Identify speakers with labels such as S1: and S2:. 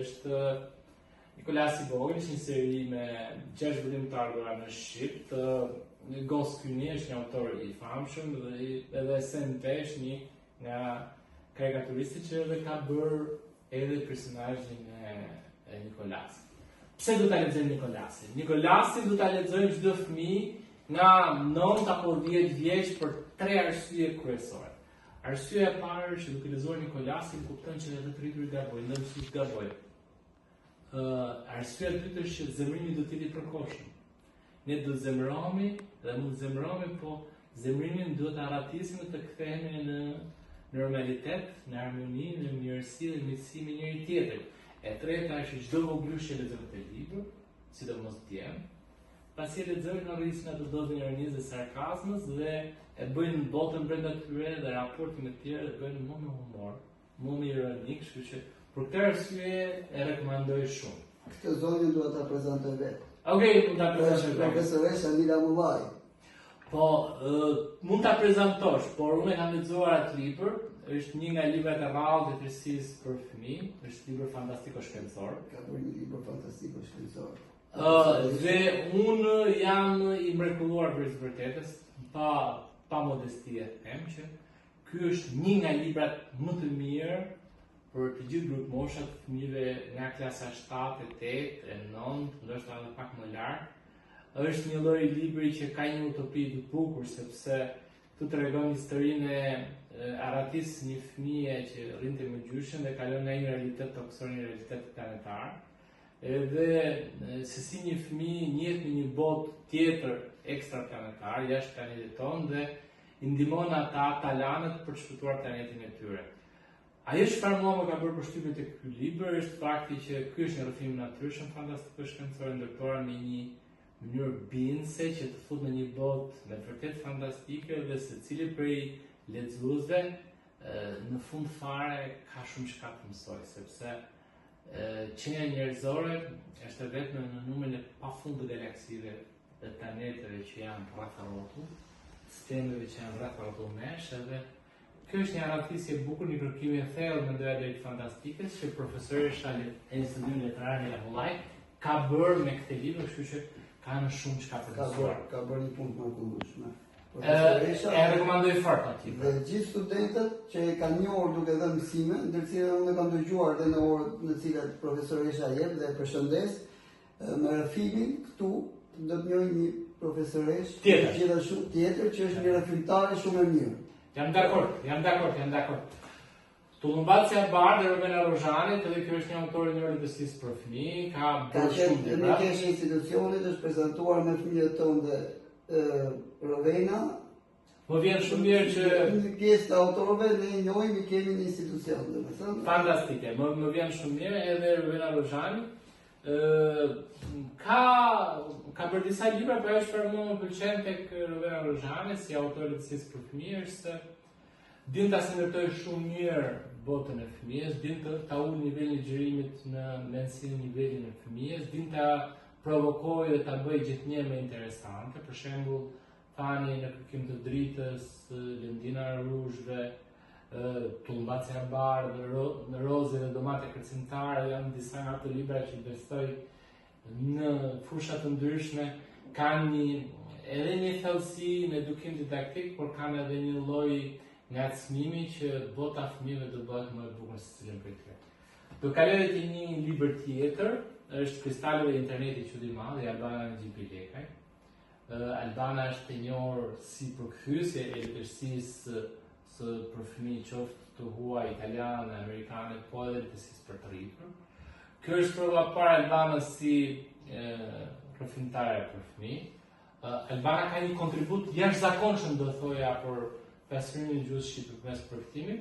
S1: Është Nikolasi i vogël, është një seri me 6 vëllime të ardhura në shqip, të Gos Kyni është një autor i famshëm dhe edhe SNP është një nga karikaturistët që edhe ka bërë edhe personazhin e, e Nikolasit. Pse do ta lexojmë Nikolasin? Nikolasin do ta lexojmë çdo fëmijë nga 9 apo 10 vjeç për tre arsye kryesore. Arsyeja e parë është që duke lexuar Nikolasin kupton që edhe të rriturit gabojnë, dhe mësuesit gabojnë. Ë, arsyeja e dytë është që zemërimi do të jetë i përkohshëm. Ne do të zemërohemi dhe mund të zemërohemi, po zemërimin duhet ta arratisim dhe të kthehemi në normalitet, në harmoni, në mirësi dhe miqësi me njëri tjetrin. E treta është që çdo vogëlush që lexon këtë libër, sidomos djem, pasi e lexojnë rrisin atë dozën e ironisë dhe sarkazmës dhe e bëjnë botën brenda tyre dhe raportin me të tjerë dhe bëjnë më me humor, më me ironi, kështu që për këtë arsye e rekomandoj shumë.
S2: Këtë zonjën dua ta prezantoj
S1: vetë. Okej, okay, mund ta prezantosh
S2: vetë. Profesoresha Nila Mullaj.
S1: Po, uh, mund ta prezantosh, por unë e kam lexuar atë libër, është një nga librat e rrallë të letërsisë për fëmijë, është libër fantastiko shkencor.
S2: Ka bërë një libër fantastiko shkencor.
S1: Uh, dhe unë jam i mrekulluar për së vërtetës, pa pa modesti e them që Ky është një nga librat më të mirë për të gjithë grupmoshat të fëmijëve nga klasa 7, 8, e 9, ndoshta edhe pak më lart. Është një lloj libri që ka një utopi të bukur sepse të tregon historinë e arratisë së një fëmije që rrinte me gjyshen dhe kalon nga një realitet tokësor në një realitet planetar. Edhe se si një fëmijë njihet me një botë tjetër ekstraplanetar, jashtë planetit tonë dhe i ndihmon ata talanët për të shpëtuar planetin e tyre. Ajo çfarë mua më ka bërë përshtypje tek ky libër është fakti që ky është një rrëfim i natyrshëm fantastiko shkencor ndërtuar me një mënyrë bindëse që të fut në një botë me të vërtetë fantastike dhe secili prej lexuesve në fund fare ka shumë çka të mësojë, sepse qenia njerëzore është e vetme në numrin e pafund të galaksive dhe planeteve që janë rreth rrotull, sistemeve që janë rreth rrotull nesh edhe kjo është një arratisje e bukur, një kërkim i thellë mendoja drejt fantastikës që profesoresha e studimin letrar Nila Mullaj ka bërë me këtë libër, kështu që ka në shumë çka për
S2: të mësuar. Ka bërë një punë të mrekullueshme.
S1: Profesoresha e rekomandoj fort atë
S2: libër. Dhe gjithë studentët që e kanë njohur duke dhënë mësime, ndër të cilët unë e kam dëgjuar dhe në orët në të cilat profesoresha jep dhe e përshëndes, Me rrëfimin këtu do të njohim një profesoreshë
S1: tjetër,
S2: gjithashtu tjetër që është një rrëfimtare shumë e
S1: mirë. Jam dakord, jam dakord, jam dakord. Tullumbacja e bardhë e Rovena Rozhanit, edhe kjo është një autore e letërsisë për fëmijë, ka
S2: bërë shumë libra. Ka qenë në institucionit, është prezantuar me fëmijët tonë dhe e, Rovena
S1: Më vjen shumë mirë që
S2: një pjesë të autorëve ne i njohim, i kemi në institucion,
S1: domethënë. Fantastike. Më më vjen shumë mirë edhe Rovena Rozhani. Ë ka ka bërë disa libra, por ajo çfarë mua më pëlqen tek Rovena Rozhani si autore e letërsisë për fëmijë është se din ta sendërtojë shumë mirë botën e fëmijës, din të ta ulë nivelin e ligjërimit në mendësinë nivelin e fëmijës, din ta provokojë dhe ta bëjë gjithnjë më interesante. Për shembull, Thani në kërkim të dritës, Lëndina e ruzhve, Tullumbacja e bardhë, Rozi dhe domatja kërcimtare janë disa nga ato libra që besoj në fusha të ndryshme kanë një edhe një thellësi në edukim didaktik, por kanë edhe një lloj ngacmimi që bota e fëmijëve do bëhet më e bukur në secilin prej tyre. Do kaloj edhe te një libër tjetër, është Kristali dhe Interneti Çudi i Madh i Albana Nexhipi Lekaj. Albana është e njohur si përkthyese e letërsisë së për fëmijë qoftë të huaj, italiane, amerikane, po edhe letërsisë për të rritur. Kjo është prova e parë e Albanës si rrëfimtare për fëmijë. Albana ka një kontribut jashtëzakonshëm do thoja për pasurimin e gjuhës shqipe përmes përkthimit.